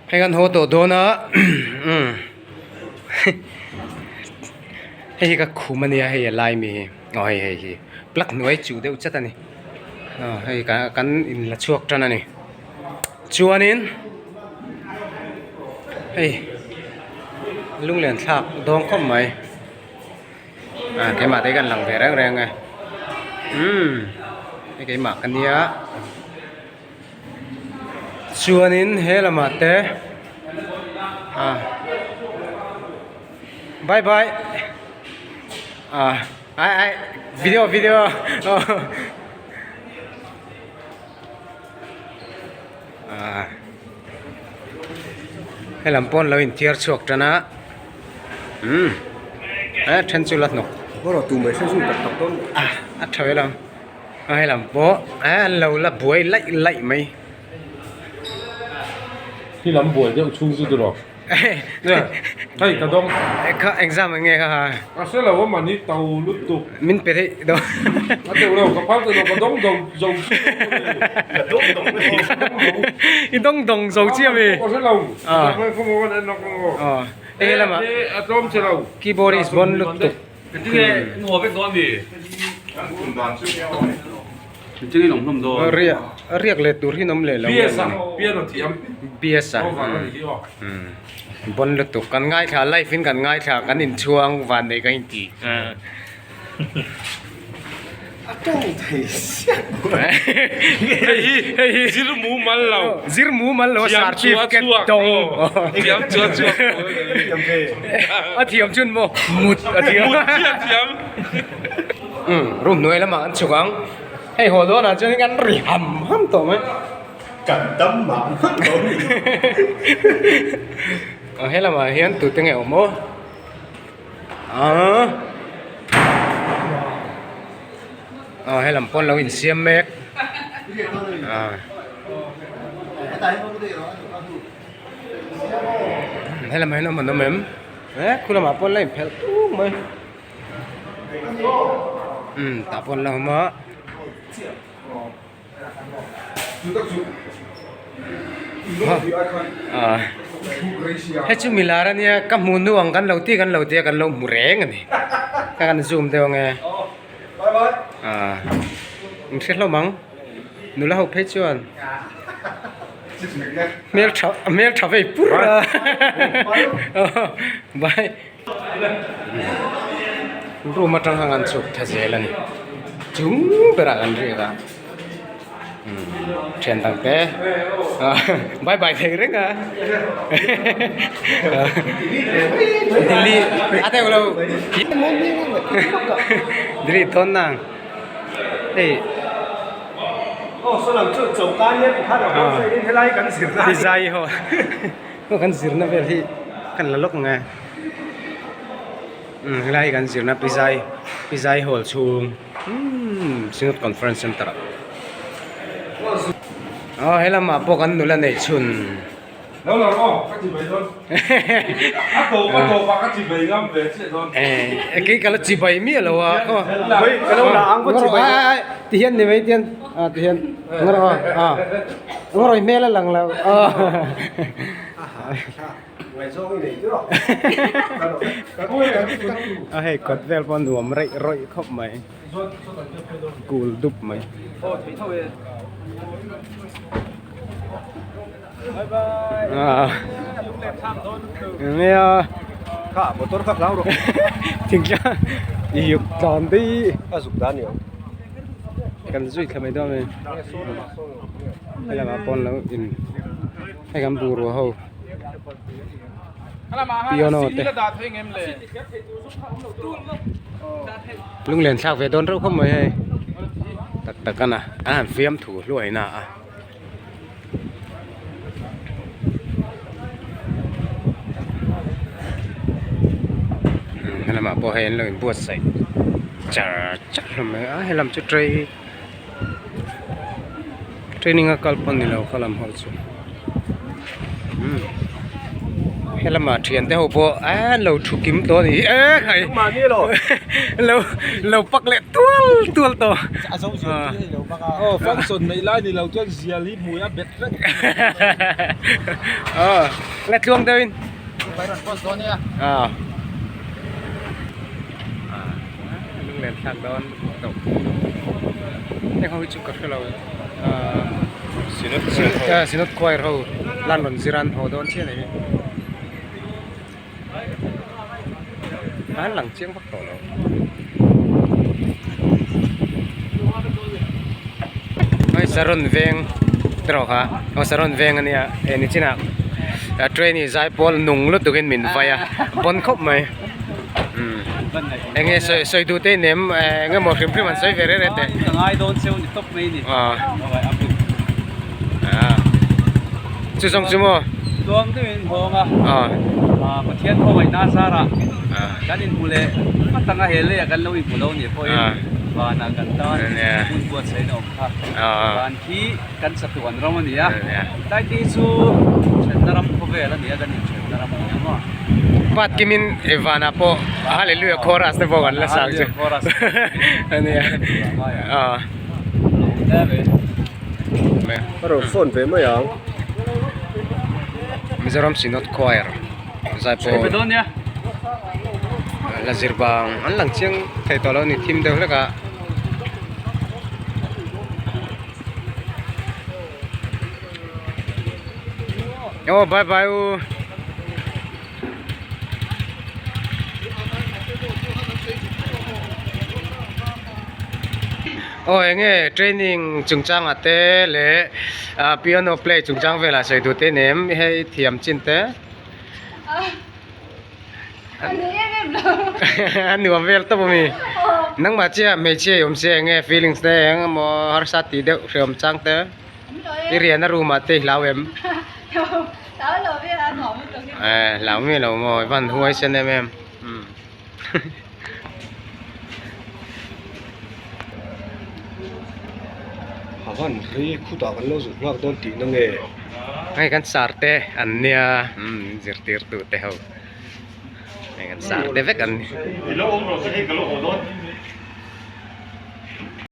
Hei kan haw tawh dawn a umm hei hi ka khum ania hei a lai mi hi aw hei hei hi plug hnuai chuh deuh chat ani aw hei kan in la chhuak tan ani chuanin hei lunglen thlak dawng khawp mai ah keimah te hi kan lang ve reng reng e umm hei keimah ka nia. Chuanin he lamah te ah bye bye ah ai ai video video ah he lam pawn lo inthiar chhuak tan a umm a then chu la hnawk ah a tha ve lo. A helam pawh an lo la buai laih laih mai. Khi lam buai deuh chhung chu tiraw? Hei ka dawng. Kha exam eng nge kha ha? A hre lo a mahni to lutuk. Min pe theih dawn. A teuh lo ka phal teuh lo ka dawng do zo chiah lo a ni. Ka dawng dawng a ni. I dawng dawng zo chiah a mi. Ka hre lo. Ka maw kan en lawk ang aw. Hei lamah. A tlawm che lo. Keyboard is bon lutuk. Riak leh tur hi an awm leh lo BS a bon lutuk kan ngaithla live in kan ngaithla kan inchhuang van neih kan inti Zir mumal lo zir mumal lo certificate dawng a thiam chun maw mut a thiam mut chiah thiam room hnuai lamah an chhuk ang hei haw dawnah chuan kan ri ham ham tawh mai kan dam mah mah tawh a ni he lamah hian tute nge awm aw. Ahh aw helam pawn lo insiam mek ah helam ah hian awm an awm em eh khu lamah pawn la inphelh tung mai umm tah pawh an la awm a. He chu milar ania ka hmuh nu ang kan lo ti kan lo tia kan lo hmu reng a ni ka kan zoom deuh ang e ah in hre hlawm ang nula ho phei chuan hmel tha hmel tha vei pur a bye. Room atang khan an chhuk tha zel a ni chung berah kan riak a thian dang te bye bye thei reng a Delhi a teuh lo Delhi tawn nang hei zai ho kan zirna vel hi kan la lawk ang e umm helai hi kan zirna pi zai pi zai hall chhung umm synod conference center ah aw he lamah pawh kan nula neih chhun eh kei ka la chi bai miah lo a ti hian ni mai tian ah ti hian ngawi hmel a lang lo A hei kawt vel pawh nuam reih rawih khawp mai kul dup mai. Kan zui thla mai dawn a ni helamah pawn lo in hei kan bungrua ho. Piano te lunglen thlak ve dawn reuh khawp mai hei tak tak a na an han fiam thu hluai na a helamah pawh hei an lo inbuatsaih char char hlawm mai a helam chu tray training a kal pawh ni lo kha lam ho chu umm. Helama thiante ho pawh an lo thu kim tawh a ni e khai lo lo pak leh tual tual tawh aw function neih lai ni lo chuan zial hi hmui a bet vek aw la tluang deuh in aw lunglen thlak dawn tawh heng ho hi chu ka hrelo ahh synod choir ho lan rawn zir an haw dawn chiah a ni an lang chiang vak tawh lo hei saron veng te rawh kha aw saron veng a nia he nichinah trainee zaipawl nung lutuk in min vai a bon khawp mai. Enge sawi sawi duh te nem enge maw hrim hrim an sawi ve reng reng teh. Ka ngai dawn cheu ni tawp mai ni. Chu zawng chu maw? Tuang deuh in hawng a. Pathian khawngaihna zarah kan inhmu leh hmat anga he leiah kan lo inhmu lo nih pawhin vanah kan tan hun buatsaih na awm kha. Van khi kan chatuan ram a ni a. Tlai te hi chu thenna ram khawvel a ni a kan inthenna ram a ni a maw. Pat kimin Evan-a pawh Hallelujah chorus te pawh kan la sang chu a nia aw. A rawn phone ve mai ang. Mizoram Synod Choir zaipawl la zir bang an lang chiang thei tawh lo a ni thim deuh hlek a. Aw bye bye u. Aw enge training chungchang ah te leh ah piano play chungchang velah sawi duh te nem hei thiam chin te. A nuam vel tawp a mi nangmah chiah hmeichhia i awm sia enge feelings te eng emaw harsa tih deuh hreawm chang te i riahna room ah te i hlau em hlau miah lo maw i van huai sen em em. A van ri khutah kan lo zuk nghak dawn tihna nge? Hei kan sar te an nia umm zirtirtu te ho hei kan sar te vek an ni.